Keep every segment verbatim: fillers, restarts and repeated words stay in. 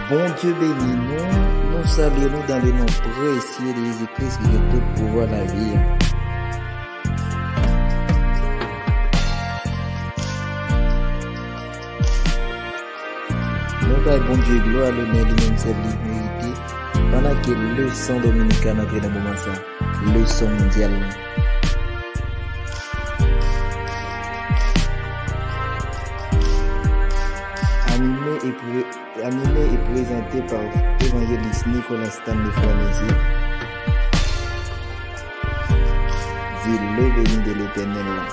Bondye beni nou, nou salye nou dans le nom précieux de Jésus-Christ ki gen tout pouvwa lavi a. Nou bay Bondye glwa, lonè, li menm sèl li merite. Pandan ke leson dominikal antre nan moman sa, leson mondyal la. Animé et pré-, animé et présenté par Evangeliste Nicolas Stanley Franesi. Di le beni de Letènèl la.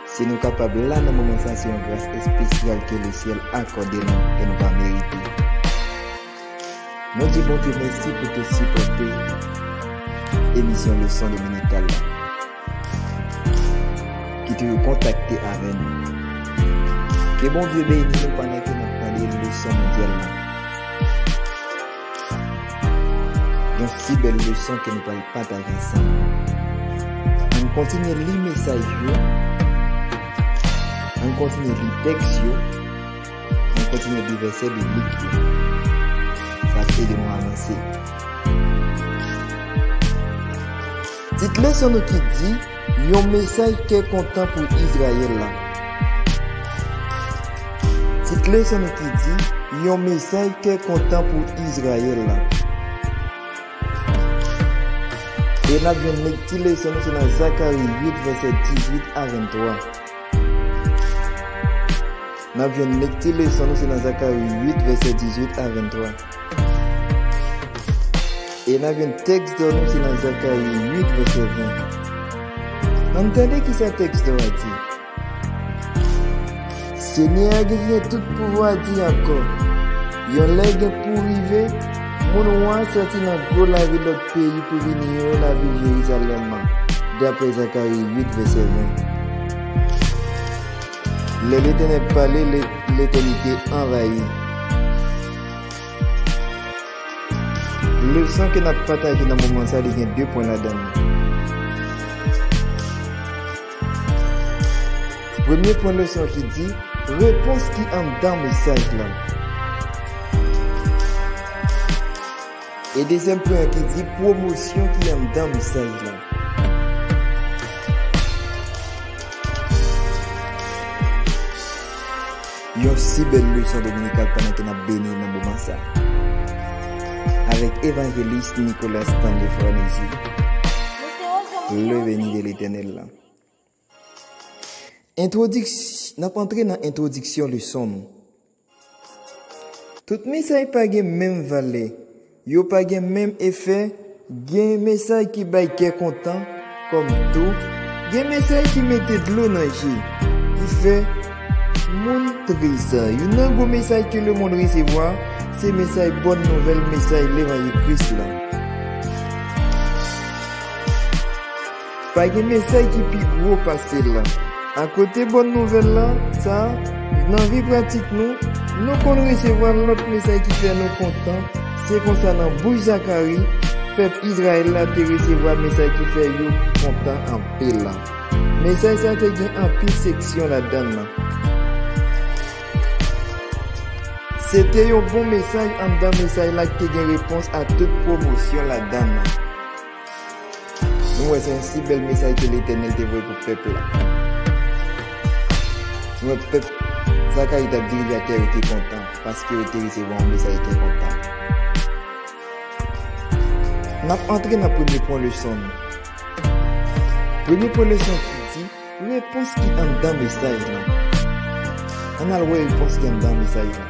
Si nou kapab la nan moman sa, se yon gras espesyal ke lesyèl akòde nou e nou pa merite. Nou di Bondye mèsi pou te sipòte emisyon leson dominikal la. Ki toujou kontakte avè nou. Ke Bondye beni nou pandan ke n ap tande leson mondyal la. Yon si bèl leson ke nou pral pataje ansanm. Ann kontinye li mesaj yo. Ann kontinye li tèks yo. Ann kontinye li vèsè biblik yo. Sa ap ede nou avanse. Tit leson nou ki di, yon mesaj kè kontan pou Izrayèl la. Tit leson nou ki di, yon mesaj kè kontan pou Izrayèl la. E n ap jwenn lekti leson nou se nan Zakari uit, vèsè dizuit a venntwa. N ap jwenn lekti leson nou se nan Zakari uit, vèsè dizuit a venntwa. E n ap jwenn tèks dò nou se nan Zakari uit, vèsè ven. Ann tande kisa tèks dò a di. Senyè a ki gen tout pouvwa di ankò, yon lè gen pou rive, moun w a sòti nan gwo lavil lòt peyi pou vini yo lavi Jerizalèm an, daprè Zakari uit, vèsè ven. Lè Letènèl pale, le-, letènite anvayi. Leson ke n ap pataje nan moman sa, li gen de pwen ladan l. Premye pwen leson ki di, repons ki anndan mesaj la. E dezyèm pwen an ki di, pwomosyon ki anndan mesaj la. Yon si bèl leson dominikal pandan ke n ap beni nan moman sa. Avèk Evanjelis Nicolas Stanley Franesi. Le beni de Letènèl la. Entwodiks-, n ap antre nan entwodiksyon leson nou. Tout mesaj pa gen menm valè. Yo pa gen menm efè. Gen mesaj ki bay kè kontan, kòm tou, gen mesaj ki mete dlo nan je, ki fè moun tris. Youn nan gwo mesaj ke lemonn resevwa, se mesaj bòn nouvèl, mesaj levanjil Kris la. Pa gen mesaj ki pi gwo pase l. Akote bòn nouvèl la, sa, nan vi pratik nou, nou konn resevwa lòt mesaj ki fè nou kontan. Se konsa nan bouch Zakari, pèp Izrayèl la te resevwa mesaj ki fè yo kontan anpil. Mesaj sa te gen anpil seksyon ladan l. Se te yon bon mesaj anndan mesaj la ki te gen repons a tout pwomosyon ladan l. Nou wè se yon si bèl mesaj ke Letènèl te voye pou pèp la. Nou wè pèp Zakari t ap dirije a tè yo te kontan, paske yo te resevwa yon mesaj ki kontan. N ap antre nan premye pwen leson nou. Premye pwen leson ki di, repons ki anndan mesaj la. Ann al wè repons ki anndan mesaj la.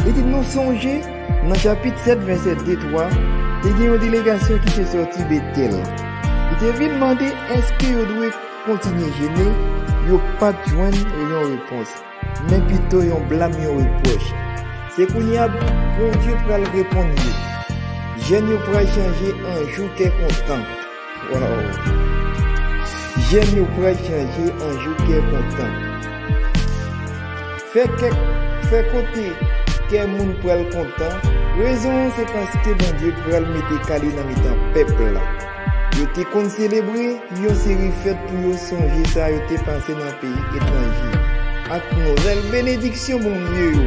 Li di nou sonje, nan chapit sèt, vèsè de, twa, te gen yon delegasyon ki te sòti Betèl. Li te vin mande èske yo dwe kontinye jene, yo pa t jwenn yon repons, men pito yon blam, yon repwòch. Se kounye a Bondye pral reponn yo. Jèn yo pral chanje an jou kè kontan. Wow. Jèn yo pral chanje an jou kè kontan. Fè kè, fè kote kè moun pral kontan. Rezon an se paske Bondye pral mete kale nan mitan pèp la. Yo te konn selebre yon seri fèt pou yo sonje sa yo te pase nan peyi etranje ak nouvèl benediksyon Bondye yo.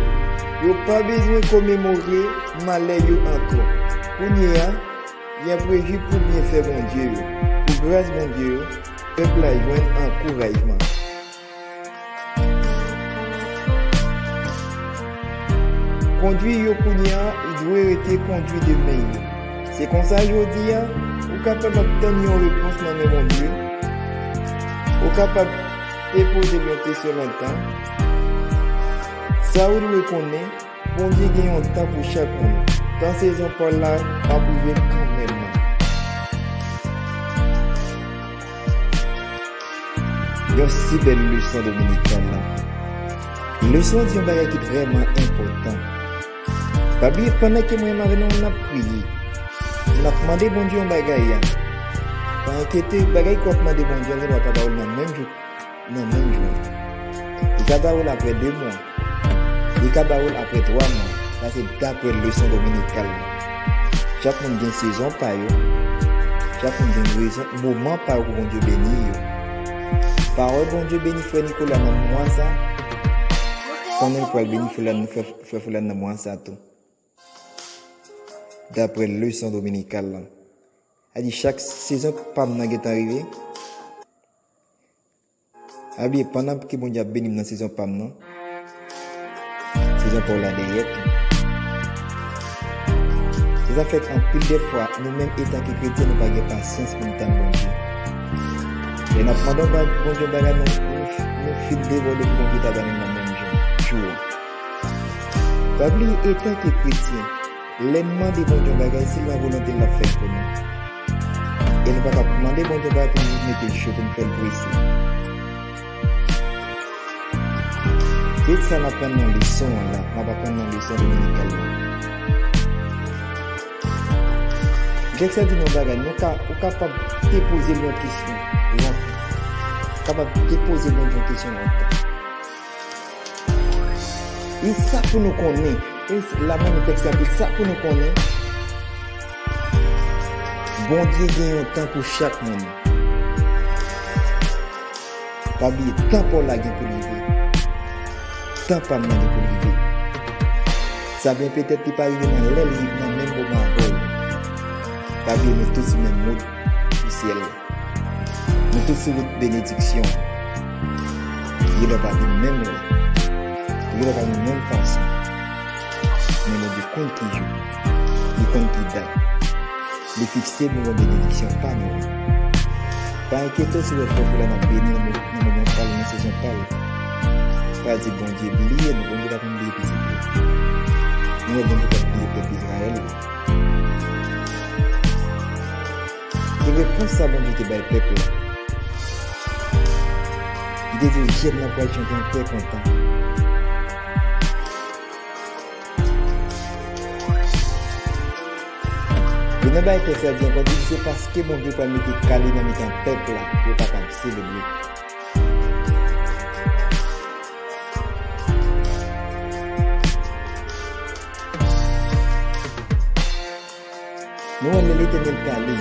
Yo pa bezwen komemore malè yo ankò. Kounye a, y ap reji pou byenfè Bondye yo. Pou gras Bondye yo, pèp la jwenn ankourajman. Kondwi yo kounye a dwe rete kondwi demen yo. Se konsa jodi a, ou kapab ap tann yon repons nan men Bondye. Ou kapab te poze l yon kesyon lontan. Sa ou dwe konnen, Bondye gen yon tan pou chak moun. Tan sezon pa w la ap rive kanmenm. Yon si bèl leson dominikal la. Leson an di yon bagay ki vrèman enpòtan. Pa bliye, pandan ke mwen menm avè nou, n ap priye, n ap mande Bondye yon bagay a. Pa enkyete, bagay ke w ap mande Bondye an, gendwa pa ba w l nan menm jou, nan menm jou an. Li ka ba w l apre de mwa. Li ka ba w l apre twa mwa. Sa se daprè leson dominikal la. Chak moun gen sezon pa yo. Chak moun gen rezon, moman pa yo pou Bondye beni yo. Pawòl Bondye beni frè Nicolas nan mwa sa. Konnen l pral beni frè, frè, frè Foulad nan mwa sa tou. Daprè leson dominikal la. Sa di chak sezon pa m nan gentan rive. Pa bliye, pandan ke Bondye ap beni m nan sezon pa m nan, sezon pa w la dèyè tou. Se sa fè anpil de fwa, nou menm etanke kretyen, nou pa gen pasyans pou n tann Bondye. Lè n ap mande yon ba-, Bondye yon bagay, nou, nou, nou fin debòde pou Bondye ta ba nou nan menm jan, jou an. Pa bliye, etanke kretyen, lè n mande Bondye yon bagay, se nan volonte l l ap fè l pou nou. E nou pa ka mande Bondye yon bagay pou nou mete l cho, pou nou fè l prese. Se sa n aprann nan leson an la, n ap aprann nan leson dominikal la. Tèks la di nou yon bagay, nou ka, ou kapab te poze l yon kesyon lontan. Kapab te poze Bondye yon kesyon lontan. E sa pou nou konnen, e s-, la mwen tèks la, e sa pou nou konnen, Bondye gen yon tan pou chak moun. Pa bliye, tan pa w la gen pou l rive. Tan pa m nan gen pou l rive. Sa byen petèt li pa rive nan lè l rive nan menm moman avè w. Pa bliye, nou tout sou menm wout pou syèl la. Nou tout sou wout benediksyon. Li lè pa vin menm lè. Li lè pa vin menm fason. Men Bondye konn ki jou. Li konn ki dat. Li fikse pou yon benediksyon pa nou. Pa enkyete w si w wè frè Foulad ap beni nan mo-, nan moman pa l, nan sezon pa l. Pa di Bondye bliye nou, Bondye pa konn bliye pitit li. Nou wè Bondye pa t bliye pèp Izrayèl. E repons sa Bondye te bay pèp la. Li te di yo, jèn nan pral chante an kè kontan. Youn nan bagay tèks la di ankò, di se paske Bondye pral mete kale nan mitan pèp la, yo kapab selebre. Nou wè lè Letènèl pale,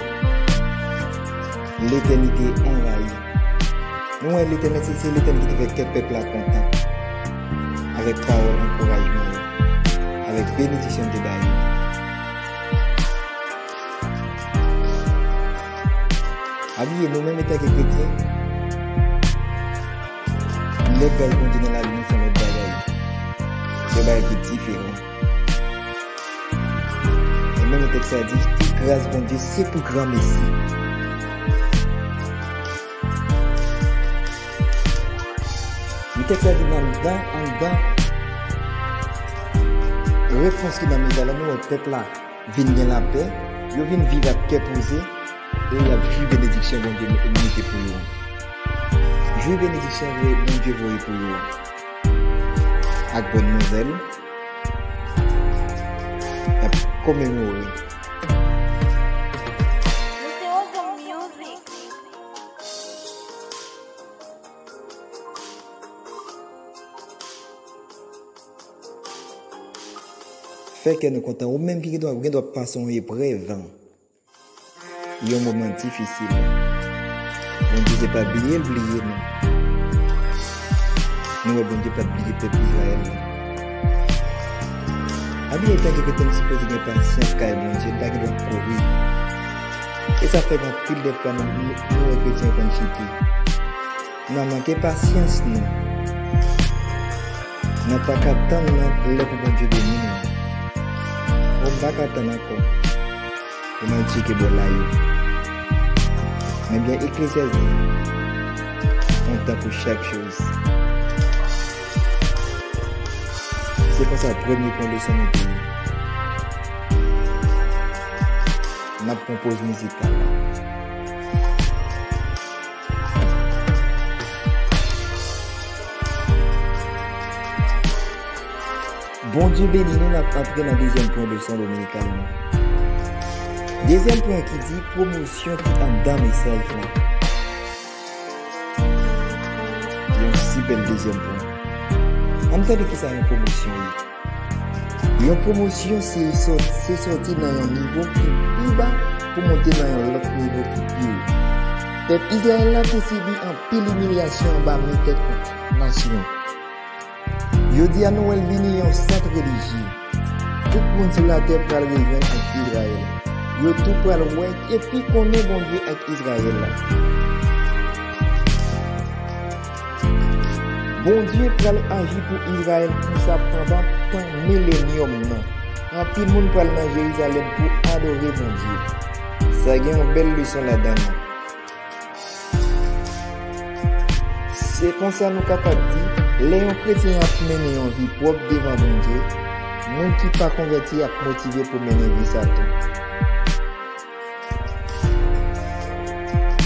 letènite anvayi. Nou wè Letènèl, se, se Letènèl ki te fè kè pèp la kontan. Avèk pawòl ankourajman yo, avèk benediksyon l te ba yo. Pa bliye, nou menm etanke kretyen, lè gras Bondye nan lavi nou, se yon lòt bagay. Se yon bagay ki diferan. E menm tèks la di, tout gras Bondye, se pou granmesi. Men tèks la di, nan anndan, anndan repons ki nan mitan la, nou wè pèp la vin gen lapè, yo vin viv ak kè poze, e y ap jwi benediksyon Bondye mete pou yo an. Jwi benediksyon Bondye voye pou yo an. Ak bòn nouvèl, y ap komemore. Mister Ozo Music. Fè kè nou kontan. Ou menm ki gen dwa, gen dwa pase yon eprèv, yon moman difisil. Bondye se pa bliye l bliye nou. Nou wè Bondye pa t bliye pèp Izrayèl la. Abyen, antanke kretyen, nou sipoze gen pasyans kay Bondye, nou pa gen dwa kouri. E sa fè gen anpil de fwa nou, nou, nou wè kretyen yo konn chite. Nan manke pasyans nou, nan pa ka tann nan lè pou Bondye beni nou. Ou pa ka tann ankò. Ou nan tcheke bò la yo. Men byen Eklezyas di, on tan pou chak choz. Se konsa premye pwen leson nou te ye. N ap pran poz mizikal la. Bondye beni nou, n ap antre nan dezyèm pwen leson dominikal nou. Dezyèm pwen ki di pwomosyon ki anndan mesaj la. Yon si bèl dezyèm pwen. Ann tande kisa yon pwomosyon ye. Yon pwomosyon se sò-, se sòti nan yon nivo ki pi ba pou monte nan yon lòt nivo ki pi wo. Pèp Izrayèl la te sibi anpil imilyasyon anba men kèk nasyon. Jodi a nou wè l vini yon sant relijye. Tout moun sou latè pral rejwenn ak Izrayèl. Yo tou pral wè epi konnen Bondye ak Izrayèl la. Bondye pral aji pou Izrayèl konsa pandan tan milenyòm nan. Anpil moun pral nan Jerizalèm pou adore Bondye. Sa gen yon bèl leson ladan l. Se konsa nou kapab di, lè yon kretyen ap mennen yon vi pwòp devan Bondye, moun ki pa konvèti ap motive pou mennen vi sa tou.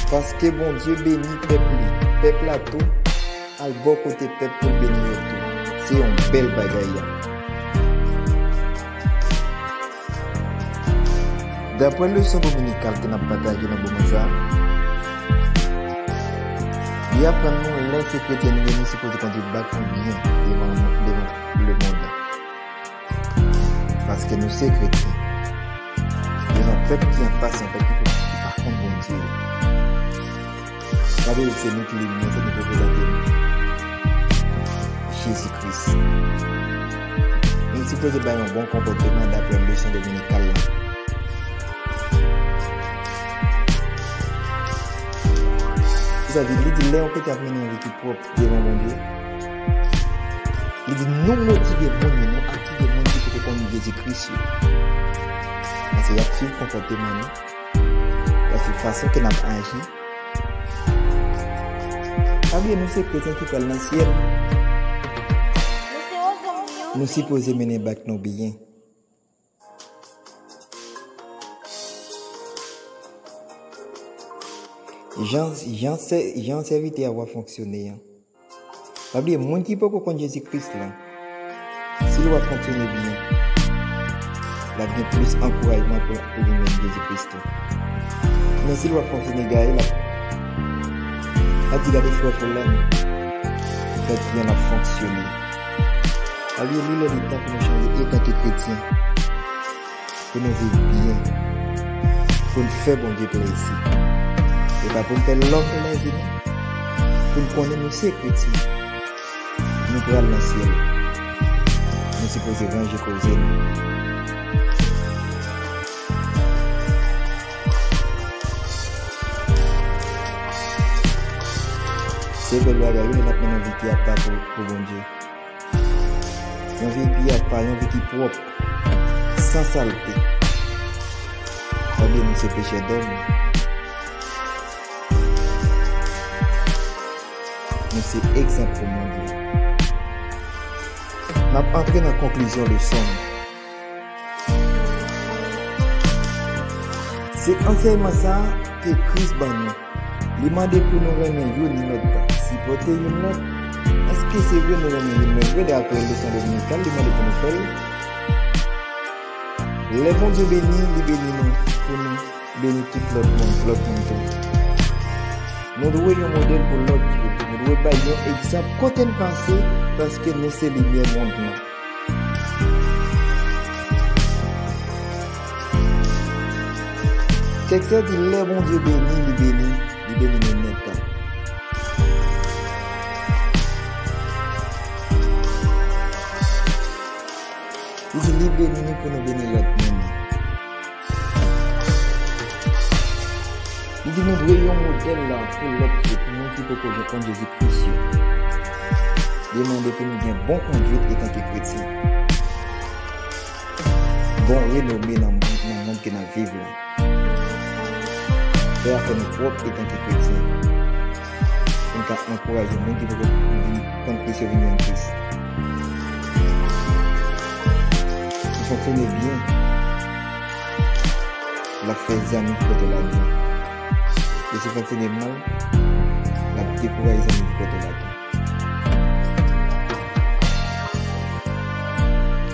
Paske Bondye beni pèp li, pèp la tou al bò kote pèp pou l beni yo tou. Se yon bèl bagay. Daprè leson dominikal ke n ap pataje nan moman sa a, li aprann nou lè se kretyen nou ye, nou sipoze kondui bak nou byen devan, devan lemonn nan. Paske nou se kretyen. Devan pèp ki anfas, yon pèp ki, ki pa konn Bondye. Pa bliye se nou ki limyè, se nou ki reprezante nou. Jezi Kris. Nou sipoze bay yon bon konpòteman daprè leson dominikal la. Sa di, li di lè yon kretyen ap mennen yon vi ki pwòp devan Bondye, li di nou motive moun yo, nou aktive moun ki poko konn Jezi Kris yo. Paske y ap swiv konpòteman nou, y ap swiv fason ke n ap aji. Pa bliye, nou se kretyen ki pral nan syèl. Nou sipoze mennen bak nou byen. Jan, jan sè-, jan sèvitè a w ap fonksyone an. Pa bliye, moun ki poko konn Jezi Kris la, si l w ap fonksyone byen, l ap gen plis ankourajman pou, pou vin jwenn Jezi Kris tou. Men si l w ap fonksyone gaye, l ap, l ap di gade frè Folland, gad kijan l ap fonksyone. Pa bliye, li lè li tan pou nou chanje antanke kretyen. Pou nou viv byen, pou n fè Bondye plezi. E pa pou n fè lòm plezi, non. Pou n konnen nou se kretyen. Nou pral nan syèl. Nou sipoze ranje koze nou. Se bèl bagay, wi, lè n ap mennen yon vi ki apa pou, pou Bondye. Yon vi ki apa, yon vi ki pwòp, san salte. Paske nou se pechè dòm. Nou se egzanp pou mond lan. N ap antre nan konklizyon leson nou. Se ansèyman sa a ke Kris ban nou. Li mande pou nou renmen youn lòt, sipòte youn lòt. Èske se vre nou renmen youn lòt vre? Daprè leson dominikal, li mande pou nou fè l. Lè Bondye beni, li beni nou pou nou beni tout lòt moun, lòt moun tou. Nou dwe yon modèl pou lòt yo. Nou dwe bay yon egzanp kote n pase, paske nou se limyè mond lan. Tèks la di, lè Bondye beni, li beni, li beni nou nèt la. Li di, li beni nou pou nou beni lòt moun. Li di, nou dwe yon modèl la pou lòt yo, pou moun ki poko konn Jezi Kris yo. Li mande pou nou gen bon konduit etanke kretyen. Bon renome nan, nan mond ke n ap viv la. Fè afè nou pwòp etanke kretyen. Pou n ka ankouraje moun ki poko vin konn Kris yo vin jwenn Kris. Si w fonksyone byen, l ap fè zanmi ki kote w ladan. E si w fonksyone mal, l ap dekouraje zanmi ki kote w ladan.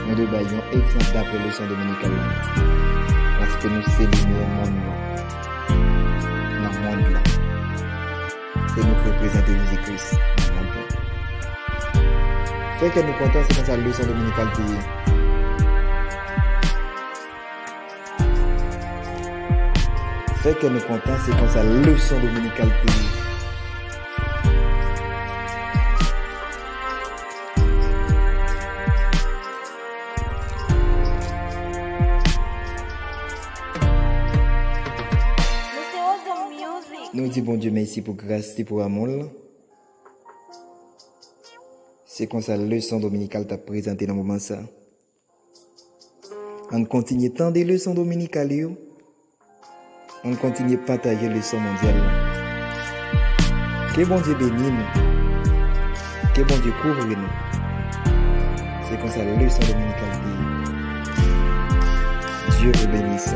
Nou dwe bay yon egzanp daprè leson dominikal la. Paske nou se limyè monn nan, nan mond la. Se nou ki reprezante Jezi Kris nan mond la. Fè kè nou kontan, se konsa leson dominikal te ye. Fè kè nou kontan, se konsa leson dominikal te ye. Nou di Bondye mèsi pou gras li, pou amou l. Se konsa leson dominikal t ap prezante nan moman sa. Ann kontinye tande leson dominikal yo. Ann kontinye pataje leson mondyal la. Ke Bondye beni nou. Ke Bondye kouvri nou. Se konsa leson dominikal te ye. Dieu vous bénisse.